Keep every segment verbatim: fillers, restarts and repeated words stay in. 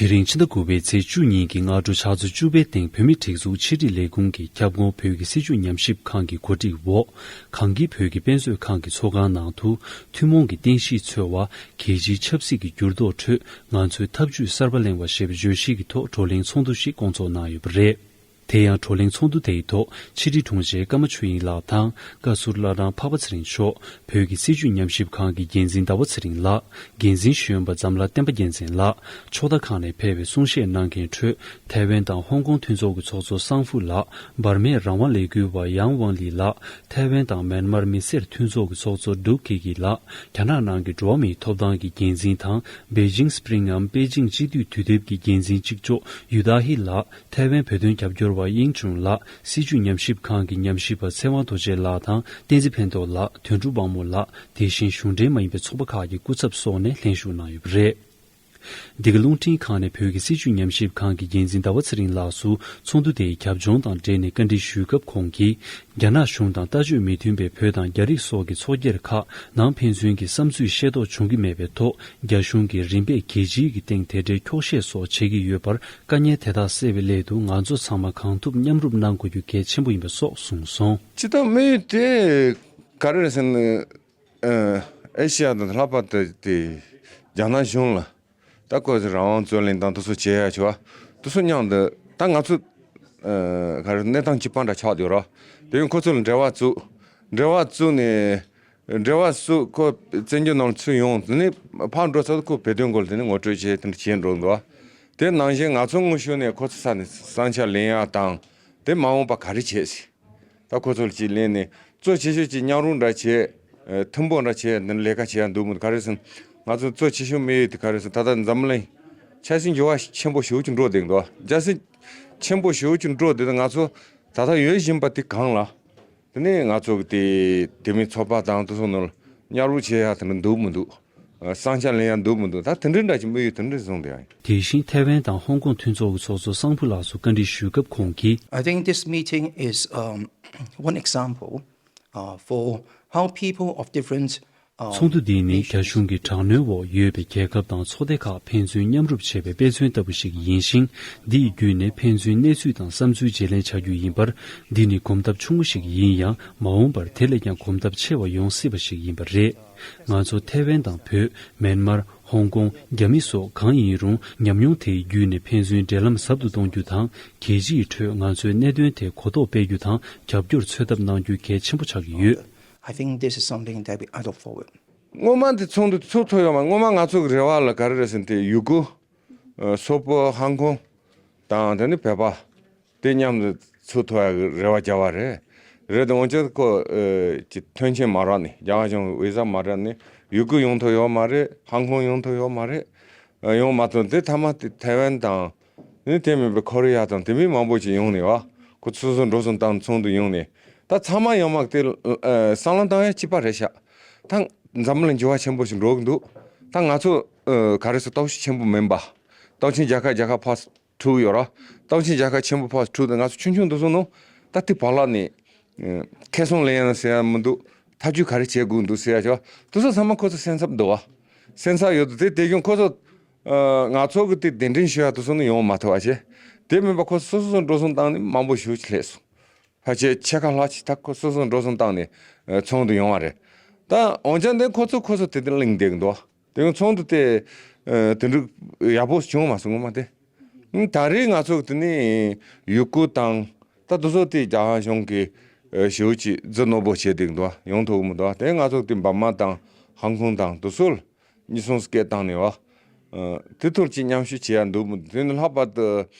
དེ་རིང་ཕྱི་ཟླ་དགུ་པའི་ཚེས་བཅུ་གཉིས་ཀྱི་སྔ་དྲོ་ཕྱག་ཚོད་བཅུ་པའི་སྟེང་བོད་མིའི་སྒྲིག་འཛུགས་ཕྱི་དྲིལ་ལས་ཁུངས་ཀྱི་ཁྱབ་ཁོངས་བོད་ཀྱི་སྲིད་བྱུས་ཉམས་ཞིབ་ཁང་གི་གོ་སྒྲིག་འོག་གངས་སྐྱིད་བོད་ཀྱི་དཔེ་མཛོད་ཁང་གི་ཚོགས་ཁང་ནང་དུ། ཐུན་མོང་གི་རྟེན་གཞི་འཚོལ་བ། རྒྱལ་སྤྱིའི་ཆབ་སྲིད་ཀྱི་འགྱུར་ལྡོག་ཁྲོད་ང་ཚོའི་ཐབས་ཇུས་གསར་པ་གླེང་བ་ཞེས་པའི་བརྗོད་གཞི་གི་ཐོག་བགྲོ་གླེང་ཚོགས་འདུ་ཞིག་བསྐོང་ཚོགས་གནང་ཡོད་པ་རེད། དེ་ཡང་བགྲོ་གླེང་ཚོགས་འདུ་དེའི་ཐོག་ཕྱི་དྲིལ་དྲུང་ཆེ་ཀརྨ་ཆོས་དབྱིངས་ལགས་དང་། བཀའ་ཟུར་བླ་བྲང་འཕགས་པ་ཚེ་རིང་མཆོག་བོད་ཀྱི་སྲིད་བྱུས་ཉམས་ཞིབ་ཁང་གི་འགན་འཛིན་ཟླ་བ་ཚེ་རིང་ལགས། འགན་འཛིན་ཞུ་གནང་པ་འཛམ་ལྷ་བསྟན་པ་རྒྱལ་མཚན་ལགས། ཕྱོགས་མཐའ་ཁག་ནས་ཕེབས་པའི་གསུང་བཤད་གནང་མཁན་ཁྲོད། ཐའེ་ཝན་དང་ཧོང་ཀོང་མཐུན་ཚོགས་ཀྱི་ཚོགས་གཙོ་སང་ཧྥུ་ལགས། འབར་མའི་རང་དབང་ལས་འགུལ་བ་ཡང་ཝང་ལི་ལགས། ཐའེ་ཝན་དང་མེན་མར་མི་སེར་མཐུན་ཚོགས་ཀྱི་ཚོགས་གཙོ་ཌུག་ཁི་ཁི་ལགས། རྒྱ་ནག་ནང་གི་འགྲོ་བ་མིའི་ཐོབ་ཐང་གི་འགན་འཛིན་དང་། པེ་ཅིང་སྤྲིང་ངམ་པེ་ཅིང་སྤྱི་འཐུས་དུས་དེབ་ཀྱི་འགན་འཛིན་གཅིག་ལྕོགས་ཡུ་ཏཱ་ཧི་ལགས། ཐའེ་ཝན་བོད་དོན་རྒྱབ་སྐྱོར་བ་དབྱིང་ཆུང་ལགས། སྲིད་བྱུས་ཉམས་ཞིབ་ཁང་གི་ཉམས་ཞིབ་པ་ཚེ་དབང་རྡོ་རྗེ་ལགས་དང་། བསྟན་འཛིན་ཕན་ཐོགས་ལགས། དོན་གྲུབ་དབང་མོ་ལགས། དེ་བཞིན་གཞུང་འབྲེལ་མ་ཡིན་པའི་ཚོགས་པ་ཁག་གི་སྐུ་ཚབ་སོགས་ནས་ལྷན་ཞུགས་གནང་ཡོད་པ་རེད། འདི་ག་རླུང་འཕྲིན་ཁང་ནས་བོད་ཀྱི་སྲིད་བྱུས་ཉམས་ཞིབ་ཁང་གི་འགན་འཛིན་ཟླ་བ་ཚེ་རིང་ལགས་སུ་ཚོགས་འདུ་དེའི་རྒྱབ་ལྗོངས་དང་འབྲེལ་ནས་བཀའ་འདྲི་ཞུས་སྐབས་ཁོང་གིས། རྒྱ་ནག་གཞུང་དང་ལྟ་སྤྱོད་མི་མཐུན་པའི་བོད་དང་རྒྱ་རིགས་སོགས་ཀྱི་ཚོགས་སྒེར་ཁག་ནང་ཕན་ཚུན་གྱི་བསམ་ཚུལ་ཤེས་རྟོགས་བྱུང་གི་མེད་པའི་ཐོག་རྒྱ་གཞུང་གིས་རིམ་པས་རྒྱལ་སྤྱིའི་གི་སྟེང་དེ་འདྲའི་འཁྱོག་བཤད་སོགས་བྱེད་ཀྱི་ཡོད་པར། དཀའ་ངལ་དེ་དག་སེལ་བའི་སླད་དུ་ང་ཚོ་ཚང་མ་གང་ཐུབ་མཉམ་རུབ་གནང་དགོས་རྒྱུ་གལ་ཆེན་པོ་ཡིན་པ་སོགས་གསུངས་སོང་། སྤྱིར་བཏང་དམིགས་ཡུལ་དེ་ག་རེ་རེད་ཟེར་ན། ཨེ་ཤེ་ཡ་དང་ལྷག་པར་དུ་དེ་རྒྱ་ནག་གཞུང་ལ། ད་ཁོ་ཚོ་རང་དབང་རྩོད་ལེན་དང་དེ་ཚོ་བྱེད་ཡ་བྱེད་བ། དེ་ཚོ་མཉམ་དུ་ད་ང་ཚོ་ཨ་ག་རེ་གནས་སྟངས་གཅིག་པ་འདྲ་ཆགས་བསྡད་ཡོད་ར། དེ་ཡང་ཁོ་ཚོ་ལ་འབྲེལ་བ་བཙུགས། འབྲེལ་བ་བཙུགས་ནས་འབྲེལ་བ་བཙུགས། ཁོ་བཙན་བྱོལ་ནང་ཚུར་ཡོང་དེ་ནས་ཕར་འགྲོ་ཚར་དུས་ཁོ་བོད་དོན་སྐོར་དེ་ནས་ངོ་སྤྲོད་བྱས་དེ་འདྲ་བྱས་འགྲོ་འདུག་དེ་ནང་བཞིན་ང་ཚོ་དངོས་ཤུགས་ནས་ཁོ་ཚོ་ས་ནས་བསམ་འཆར་ལེན་ཡ་དང་། དེ་མ་འོངས་པ་ག་རེ་བྱེད་སྲིད། ད་ཁོ་ཚོ་ལ་ཅིག་ལེན་ནས་གཙོ་ཆེ་ཤོས་ཅིག་མཉམ་རུབ་འདྲ་བྱས། ཨ་མཐུན་པོ་འདྲ་བྱས་འདི་ལས་ཀ་བྱེད་ཡ་འདུག་མི་འདུག་ག་རེ་ཟེར་ན། ང་ཚོ་གཙོ་ཆེ་ཤོས་དམིགས་ཡུལ་དེ་ག་རེ་ཟེར་ན། ད་ལྟ་འཛམ་གླིང་ཆབ་སྲིད་འགྱུར་བ་ཆེན་པོ་ཞེ་པོ་ཅིག་འགྲོ་བསྡད་འདུག་རྒྱལ་སྲིད་ཆེན་པོ་ཞེ་པོ་ཅིག་འགྲོ་བསྡད་དུས་ང་ཚོ་ད་ལྟ་ཡོད་བཞིན་པ་དེ་གང་ལ། དེ་ནས་ང་ཚོ་གི་དེ་དེ་མིན་ཚོགས་པ་དང་དེ་ཚོ་ནང་ལ་མཉམ་རུབ་བྱེད་ཡ་དེ་འདྲ་འདུག་མི་འདུག་བསམ་འཆར་ལེན་ཡ་འདུག་མི་འདུག་ད་དེ་འདྲའི་འདྲ་ཅིག་དམིགས་ཡུལ་དེ་འདྲ་བཟུང་བསྡད་ཡ་ཡིན། དེ་བཞིན་ཐའེ་ཝན་དང་ཧོང་ཀོང་མཐུན་ཚོགས་ཀྱི་ཚོགས་གཙོ་སང་ཕུ་ལགས་སུ་བཀའ་འདྲི་ཞུས་སྐབས་ཁོང་གིས། I think this meeting is, um, one example, uh, for how people of different, um, ཚོགས་འདུ་འདི་ནི་རྒྱ་གཞུང་གི་དྲག་གནོན་འོག་ཡོད་པའི་རྒྱལ་ཁབ་དང་ཚོགས་སྡེ་ཁག་ཕན་ཚུན་མཉམ་རུབ་བྱེད་པའི་དཔེ་མཚོན་ལྟ་བུ་ཞིག་ཡིན་ཞིང་། འདི་ཡི་བརྒྱུད་ནས་ཕན་ཚུན་གནས་ཚུལ་དང་བསམ་ཚུལ་བརྗེ་ལེན་བྱ་རྒྱུ་ཡིན་པར། འདི་ནི་གོམ་སྟབས་ཆུང་ངུ་ཞིག་ཡིན་ཡང་། མ་འོངས་པར་དེ་ལས་ཀྱང་གོམ་སྟབས་ཆེ་བ་ཡོང་སྲིད་པ་ཞིག་ཡིན་པ་རེད། ང་ཚོ་ཐའེ་ཝན་དང་བོད། མེན་མར། ཧོང་ཀོང་། རྒྱ་མི་སོགས་གང་ཡིན་རུང་ཉམས་མྱོང་དེའི་བརྒྱུད་ནས་ཕན་ཚུན་འབྲེལ་ལམ་ཟབ་ཏུ་གཏོང་རྒྱུ་དང་། རྒྱལ་སྤྱིའི་ཁྲོད་ང་ཚོའི་གནད་དོན་དེ་གོ་རྟོགས་སྤེལ་རྒྱུ་དང་རྒྱབ་སྐྱོར་འཚོལ་ཐབས་གནང་རྒྱུ་གལ་ཆེན་པོ་ཆགས་ཀྱི་ཡོད། I think this is something that we, I look forward. སྔོན་མ་འདི་ཚོགས་འདུ་ཚུགས་ཐུབ་ཡོད་མ། སྔོན་མ་ང་ཚོ་གི་རེ་བ་ལ་ག་རེ་རེད་ཟེར་ན། དེ་ཡུ་གུར། ཨ་སོག་པོ། ཧང་ཀོང་དང་དེ་ནི་བོད་པ། དེ་མཉམ་དུ་ཚུགས་ཐུབ་ཡ་གི་རེ་བ་བརྒྱབ་པ་རེད། རེད་དེ་འོན་ཀྱང་ཁོ་ཨ་ཀྱི་མཐུན་རྐྱེན་མ་རག་ནས། རྒྱ་གར་གཞུང་གི་བི་ཟ་མ་རག་ནས་ཡུ་གུར་ཡོང་ཐུབ་ཡོད་མ་རེད། ཧང་ཀོང་ཡོང་ཐུབ་ཡོད་མ་རེད། ཨ་ཡོང་མ་ཐུབ། དེ་མཐའ་མ་དེ་ཐའེ་ཝན་དང་། ནི་དེ་མིན་པའི་ཁོ་རེ་ཡ་དང་དེ་མིན་མང་པོ་ཅིག་ཡོང་ནས་བ། ཁོ་སོ་སོ་འགྲོ་སོང་བཏང་ཚོགས་འདུ་ཡོང་ནས། ད་ཚང་མ་ཡོང་མ་དེ་ཨ་བསམ་བློ་བཏང་ཡ་གཅིག་པ་རེད་ཤག་ད་འཛམ་གླིང་འགྱུར་བ་ཆེན་པོ་ཞིག་འགྲོ་གི་འདུག་ད་ང་ཚོ་ཨ་ག་རེ་ཟེར། སྟོབས་ཤུགས་ཆེན་པོ་མིན་པ། སྟོབས་ཆེན་རྒྱལ་ཁབ་རྒྱལ་ཁབ་ཕར་འཁྲུག་ཡོད་ར། སྟོབས་ཆེན་རྒྱལ་ཁབ་ཆེན་པོ་ཕར་འཁྲུག་དང་། ང་ཚོ་ཆུང་ཆུང་འདུག་སོང་ནོ། ད་དེ་བར་ལ་ནས་ཨ་ཁེ་བཟང་ལེན་ཡ་ཟེར་ཡ་མི་འདུག་ཐབས་ཇུས་ག་རེ་བྱེད་དགོས་འདུག་ཟེར་ཡ་ཅིག་བ། དེ་ཚོ་ཚང་མ་ཁོ་ཚོ་སེམས་འཚབ་འདུག་བ། སེམས་འཚབ་ཡོད་དུས་དེ་དེ་བཞིན་ཁོ་ཚོ་ཨ་ང་ཚོ་གི་དེ་གདན་འདྲེན་ཞུ་ཡ་དེ་ཚོ་ནི་ཡོང་མ་ཐུབ་པ་བྱས། དེ་མིན་པ་ཁོ་ཚོ་སོ་སོ་སོ་འགྲོ་སོང་བཏང་ནས་མང་པོ་ཞེ་པོ་ཅིག་སླེབས་སོང་། ཕལ་ཆེར་ཕྱེད་ཀ་ལྷག་ཅིག་ད་ཁོ་སོ་སོ་འགྲོ་སོང་བཏང་ནས་ཨ་ཚོགས་འདུ་ཡོང་བ་རེད། ད་འོན་ཀྱང་དེ་ཁོ་ཚོ་ཁོ་ཚོ་དེ་དེ་གླེང་བསྡད་གི་འདུག་བ། དེ་ཡང་ཚོགས་འདུ་དེ་ཨ་དེ་འདྲ་ཡག་པོ་བྱུང་མ་སོང་སྔོན་མ་དེ། ཨང་། ད་རེས་ང་ཚོ་དེ་ནི་ཡུ་གུར་དང་། ད་དེ་ཚོ་དེ་རྒྱ་གར་གཞུང་གིས་ཨ་ཞེ་པོ་ཅིག་རྫུ་རྣོ་པོ་བྱས་བསྡད་འདུག་ཡོང་ཐུབ་ཀྱི་མི་འདུག་དེ་ང་ཚོ་དེ་འབར་མ་དང་ཧང་ཀོང་དང་དེ་ཚོ་ལ་གཉིས་གསུམ་སྐད་བཏང་ནས་བ། ཨ་དེ་ཐོག་ཅིག་མཉམ་ཞུགས་བྱེད་ཡ་འདུག་མི་འདུག་དེ་ནི་ལྷག་པར་དུ་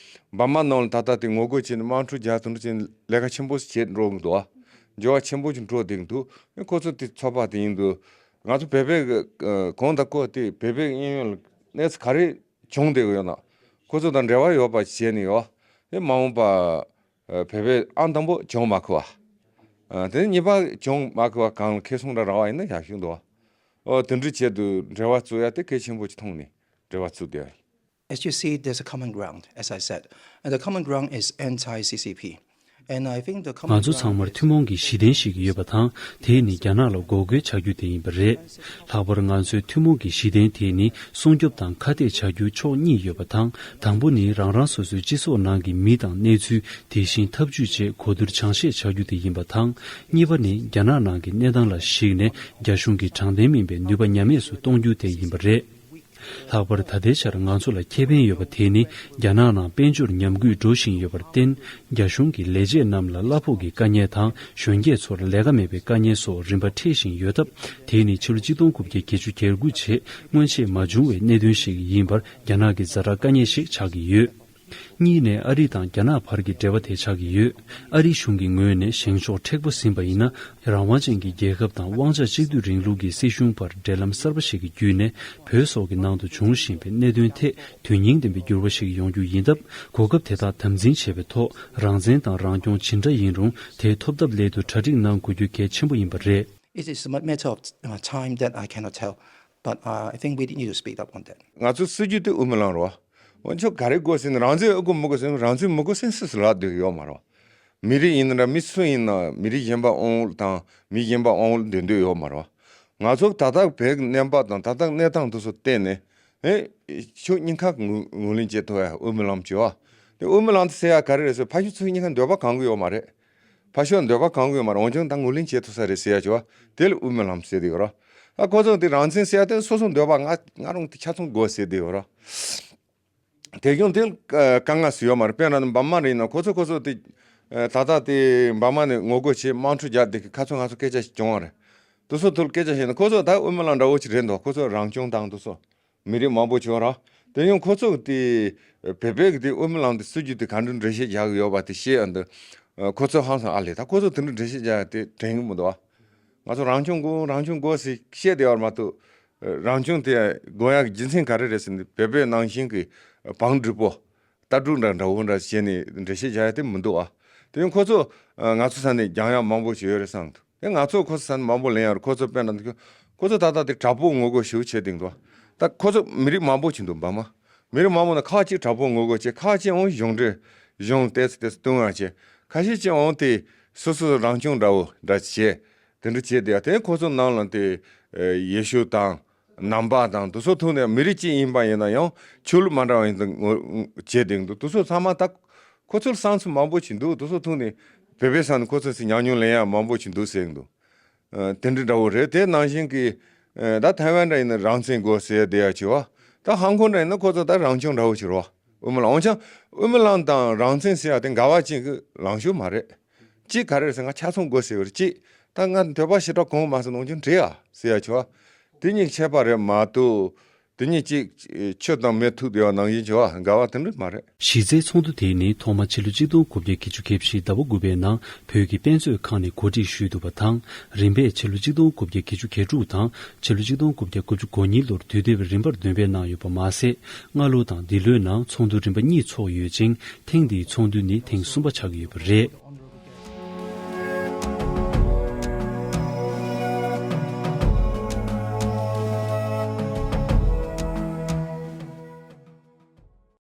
འབར་མ་ནང་ལ་ད་ལྟ་དེ་ངོ་རྒོལ་བྱས་ནས་དམག་འཁྲུག་རྒྱག་དེ་འདྲ་བྱས་ནས་ལས་ཀ་ཆེན་པོ་ཞིག་བྱས་འགྲོ་གི་འདུག་འགྱུར་བ་ཆེན་པོ་ཞིག་འགྲོ་བསྡད་འདུག་ཁོ་ཚོ་དེ་ཚོགས་པ་དེ་ཡིན་དུས། ང་ཚོ་བོད་པའི་གི་ཨ་གང་ལྟར་ཁོ་དེ་བོད་པའི་གཡས་གཡོན་ལ་གནས་ཚུལ་ག་རེ་བྱུང་བསྡད་ཡོད་ན། ཁོ་ཚོ་དང་འབྲེལ་བ་ཡོད་པ་བྱས་ནས་ཡོད། དེ་མ་འོངས་པ་ཨ་བོད་པའི་ཨང་དང་པོ་བྱུང་མ་ཁུག་པ། ཨ་དེ་གཉིས་པ་བྱུང་མ་ཁུག་པ་གང་ལ་ཁེ་བཟང་འདྲ་རག་པ་ཡིན་ན་ཡག་ཤོས་འདུག་ཨོ་དེ་འདྲ་བྱས་དུས་འབྲེལ་བ་བཙུགས་ཡ་དེ་གལ་ཆེན་པོ་ཅིག་མཐོང་ནས་འབྲེལ་བ་བཙུགས་བསྡད་ཡོད། As you see, there's a common ground, as I said, and the common ground is anti-C C P. And I think the common ང་ཚོ་ཚང་མར་ཐུན་མོང་གི་གཞི་རྟེན་ཞིག་ཡོད་པ་དང་། དེ་ནི་རྒྱ་ནག་ལ་འགོག་རྒོལ་བྱ་རྒྱུ་དེ་ཡིན་པ་རེད། ལྷག་པར་ང་ཚོའི་ཐུན་མོང་གི་གཞི་རྟེན་དེ་ནི་སྲུང་སྐྱོབ་དང་ཁ་གཏད་བྱ་རྒྱུ་ཕྱོགས་གཉིས་ཡོད་པ་དང་། དང་པོ་ནི་རང་རང་སོ་སོའི་སྤྱི་ཚོགས་ནང་གི་མི་དང་གནས་ཚུལ། དེ་བཞིན་ཐབས་ཇུས་བཅས་གོ་བསྡུར་སྦྱང་བཤད་བྱ་རྒྱུ་དེ་ཡིན་པ་དང་། གཉིས་པ་ནི་རྒྱ་ནག་ནང་གི་གནས་སྟངས་ལ་གཞིགས་ནས་རྒྱ་གཞུང་གི་དྲང་བདེན་མིན་པའི་ནུས་པ་ཉམས་དམས་སུ་གཏོང་རྒྱུ་དེ་ཡིན་པ་རེད། ལྷག་པར་ད་ལྟའི་ཆར་ང་ཚོ་ལ་ཁེ་ཕན་ཡོད་པ་དེ་ནི་རྒྱ་ནག་ནང་དཔལ་འབྱོར་ཉམས་རྒུད་འགྲོ་བཞིན་ཡོད་པར་བརྟེན། རྒྱ་གཞུང་གི་ལས་བྱེད་རྣམས་ལ་གླ་ཕོགས་ཀྱི་དཀའ་ངལ་དང་། གཞོན་སྐྱེས་ཚོར་ལས་ཀ་མེད་པའི་དཀའ་ངལ་སོགས་རིམ་པ་འཕྲད་བཞིན་ཡོད་སྟབས། དེ་ནི་ཕྱི་ལོ་ཆིག་སྟོང་དགུ་བརྒྱ་བརྒྱད་ཅུ་གྱ་དགུ་རྗེས་སྔོན་ཆད་མ་བྱུང་བའི་གནད་དོན་ཞིག་ཡིན་པར་རྒྱ་ནག་གི་ཛ་དྲག་དཀའ་ངལ་ཞིག་ཆགས་ཀྱི་ཡོད། གཉིས་ནས་ཨ་རི་དང་རྒྱ་ནག་བར་གྱི་འབྲེལ་བ་དེ་ཆགས་ཀྱི་ཡོད། ཨ་རིའི་གཞུང་གི་ངོས་ནས་བཞེངས་ཕྱོགས་མཁྲེགས་པོ་ཟིན་པ་ཡིན་ན། རང་དབང་ཅན་གྱི་རྒྱལ་ཁབ་དང་དབང་ཆ་གཅིག་སྡུད་རིང་ལུགས་ཀྱི་སྲིད་གཞུང་བར་འབྲེལ་ལམ་གསར་པ་ཞིག་གི་བརྒྱུད་ནས། བོད་སོགས་ཀྱི་ནང་དུ་འབྱུང་བཞིན་པའི་གནད་དོན་ཐད་དོན་སྙིང་ལྡན་པའི་འགྱུར་བ་ཞིག་ཡོང་རྒྱུ་ཡིན་སྟབས། གོ་སྐབས་དེ་དག་དམ་འཛིན་བྱེད་པའི་ཐོག་རང་བཙན་དང་རང་སྐྱོང་ཇི་འདྲ་ཡིན་རུང་། དེ་ཐོབ་ཐབས་སླད་དུ་གྲ་སྒྲིག་གནང་དགོས་རྒྱུ་གལ་ཆེན་པོ་ཡིན་པ་རེད། It is a matter of, uh, time that I cannot tell, but, uh, I think we need to speed up on that. ང་ཚོ་སྲིད་ཇུས་དེ་དབུ་མའི་ལམ་རེད་བ། འོན་ཀྱང་ག་རེ་དགོས་ཟེར་ན། རང་བཙན་དབུ་མ་དགོས་ཟེར་ན། རང་བཙན་མི་དགོས་ཟེར་ན་སུས་སུ་ལབ་སྡོད་ཀྱི་ཡོད་མ་རེད་བ། མི་རིགས་ཡིན་ན་མི་སུ་ཡིན་ན། མི་རིགས་གཞན་པ་དབང་དང་མི་གཞན་པ་དབང་སྡོད་འདོད་ཡོད་མ་རེད་བ། ང་ཚོ་ད་ལྟ་བོད་ཀྱི་གནས་བབ་དང་ད་ལྟ་གནས་སྟངས་དེ་ཚོ་བལྟས་ནས། ཨེ། ཕྱོགས་གཉིས་ཀ་ངོས་ངོས་ལེན་བྱེད་ཐུབ་ཡ་དབུ་མའི་ལམ་བྱེད་བ། དེ་དབུ་མའི་ལམ་དེ་ཟེར་ཡ་ག་རེ་རེད་ཟེར། ཕ་ཤུལ་ཚུར་གཉིས་ཀ་འདོད་པ་གང་གི་ཡོད་མ་རེད། ཕ་ཤུལ་འདོད་པ་གང་གི་ཡོད་མ་རེད། འོན་ཀྱང་ད་ངོས་ལེན་བྱེད་ཐུབ་ས་རེད་ཟེར་ཡ་བྱེད་བ། དེ་ལ་དབུ་མའི་ལམ་ཟེར་དེ་ཡོད་ར། ཨ། ཁོ་ཚོ་དེ་རང་བཙན་ཟེར་ཡ་དེ་སོ་སོ་འདོད་པ་ང་ང་རང་དེ་ཆ་ཚང་དགོས་ཟེར་དེ་ཡོད་ར། དེ་གཞུང་དེ་ལ་དཀའ་ངལ་སུ་ཡོད་མ་རེད། དཔེར་ན་འབར་མ་རེད་ན། ཁོ་ཚོ་ཁོ་ཚོ་དེ་ད་ལྟ་དེ་འབར་མ་ནས་ངོ་རྒོལ་བྱེད། དམག་འཁྲུག་རྒྱག་དེ་གི་ཁ་ཚོན་ཁ་ཚོན་སྐད་ཆ་ཞིག་བྱུང་བ་རེད། དེ་ཚོ་ཐོག་སྐད་ཆ་བཤད་ན། ཁོ་ཚོ་ད་དབུ་མའི་ལམ་འདྲ་བོ་ཅིག་རེད་འདུག་ཁོ་ཚོ་རང་སྐྱོང་དང་དེ་ཚོ། མི་རིགས་མང་པོ་བྱུང་ར། དེ་ཡང་ཁོ་ཚོ་དེ་བོད་པའི་གི་དེ་དབུ་མའི་ལམ་དེ་སྲིད་ཇུས་དེ་ག་འདྲ་འགྲེལ་བཤད་རྒྱག་གི་ཡོད་པ་དེ་བཤད་ཡ་འདི། ཁོ་ཚོ་ཧང་སང་ཨ་ལས། ད་ཁོ་ཚོ་དེ་འདྲ་འགྲེལ་བཤད་རྒྱག་ཡ་དེ་དྲན་གི་མི་འདུག་ཨ། ང་ཚོ་རང་སྐྱོང་དགོས་རང་སྐྱོང་དགོས་ཟེར་བཤད་བསྡད་ཡོད་མ་གཏོགས། རང་སྐྱོང་དེ་དགོས་ཡ་གི་རྒྱུ་མཚན་ག་རེ་རེད་ཟེར་ན། བོད་པའི་ནང་བཞིན་གི་བང་སྒྲིག་པོ། ལྟ་གྲུབ་འདྲ་འདྲ་བོ་འདྲ་བྱས་ནས་འགྲེལ་བཤད་རྒྱག་ཡ་དེ་མི་འདུག་ཨ། དེ་ཡང་ཁོ་ཚོ་ང་ཚོ་ས་ནས་སྦྱང་ཡ་མང་པོ་ཞིག་ཡོད་རེད་བསམ་འདུག་དེ་ང་ཚོ་ཁོ་ཚོ་ས་ནས་མང་པོ་ལེན་ཡ་རེད། ཁོ་ཚོ་དཔེར་ན་འདུག་ཁོ་ཚོ་ད་ལྟ་དེ་དྲག་པོ་ངོ་རྒོལ་ཞེ་པོ་བྱེད་བསྡད་འདུག་ད་ཁོ་ཚོ་མི་རིགས་མང་པོ་ཞིག་འདུག་འབར་མ། མི་རིགས་མང་པོ་ནང་ཁག་ཅིག་དྲག་པོ་ངོ་རྒོལ་བྱེད། ཁག་ཅིག་འོང་གཞུང་འབྲེལ་གཞུང་ཏོག་ཙམ་ཏོག་ཙམ་སྟོན་ཡ་བྱེད། ཁ་ཤས་ཅིག་འོང་དེ་སོ་སོ་རང་སྐྱོང་འདྲ་བོ་འདྲ་བྱེད། དེ་འདྲ་བྱེད་བསྡད་ཡ་དེ་ཁོ་ཚོ་ནང་ལ་དེ་ཡེ་ཤུ་དང་། ནང་པ་དང་དེ་ཚོ་ཐོག་ནས་མི་རིགས་གཅིག་ཡིན་པ་ཡིན་ན་ཡང་ཆོས་ལུགས་མ་འདྲ་བ་ཡིན་དུ་ངོ་བྱེད་དེང་འདུག་དེ་ཚོ་ཚང་མ་ད་ཁོ་ཚོར་བསམ་ཚུལ་མང་པོ་ཞིག་འདུག་དེ་ཚོ་ཐོག་ནས་བོད་པའི་ས་ནས་ཁོ་ཚོ་སི་ཉམས་མྱོང་ལེན་ཡ་མང་པོ་ཞིག་འདུག་ཟེར་འདུག་ཨ། དེ་འདྲ་འདྲ་བོ་རེད། དེ་ནང་བཞིན་གྱི་ཨ། ད་ཐའེ་ཝན་འདྲ་ཡིན་ན་རང་བཙན་དགོས་ཟེར་བསྡད་ཡ་བྱེད་བ། ད་ཧང་ཀོང་འདྲ་ཡིན་ན་ཁོ་ཚོ་ད་རང་སྐྱོང་འདྲ་བོ་བྱེད་རོགས། དབུ་མའི་ལམ། འོན་ཀྱང་དབུ་མའི་ལམ་དང་རང་བཙན་ཟེར་ཡ་དེ་འགལ་བ་ཅན་གྱི་ལངས་ཕྱོགས་མ་རེད། གཅིག་ག་རེ་རེད་ཟེར། ང་ཆ་ཚང་དགོས་ཟེར་བ་རེད། གཅིག་ད་ང་འདོད་པ་ཞེ་དྲག་གང་མ་ཟེར་ནང་ཆུང་འདྲེ་ཡ་ཟེར་ཡ་ཆོ། དེ་གཉིས་ཁྱད་པར་རེད་མ་གཏོགས། དེ་གཉིས་གཅིག་ཆོས་དང་མི་ཐུག་བསྡད་པ་ནང་བཞིན་ཆོ་འགལ་བ་དེ་འདྲ་མ་རེད། གཞི་རྩའི་ཚོགས་འདུ་དེ་ནི་ཐོག་མ་ཕྱི་ལོ་ཆིག་སྟོང་དགུ་བརྒྱ་བརྒྱད་ཅུ་གྱ་བཞི་ཟླ་བ་དགུ་པའི་ནང་བོད་ཀྱི་དཔེ་མཛོད་ཁང་ནས་གོ་སྒྲིག་ཞུས་འདུག་པ་དང་། རིམ་པས་ཕྱི་ལོ་ཆིག་སྟོང་དགུ་བརྒྱ་བརྒྱད་ཅུ་གྱ་དྲུག་དང་ཕྱི་ལོ་ཆིག་སྟོང་དགུ་བརྒྱ་དགུ་བཅུ་གོ་གཉིས་ལོར་དུས་དེབ་རིམ་པར་འདོན་སྤེལ་གནང་ཡོད་པ་མ་ཟད། སྔ་ལོ་དང་འདི་ལོའི་ནང་ཚོགས་འདུ་རིམ་པ་གཉིས་ཚོགས་ཡོད་ཅིང་། ཐེངས་འདིའི་ཚོགས་འདུ་ནི་ཐེངས་གསུམ་པ་ཆགས་ཀྱི་ཡོད་པ་རེད།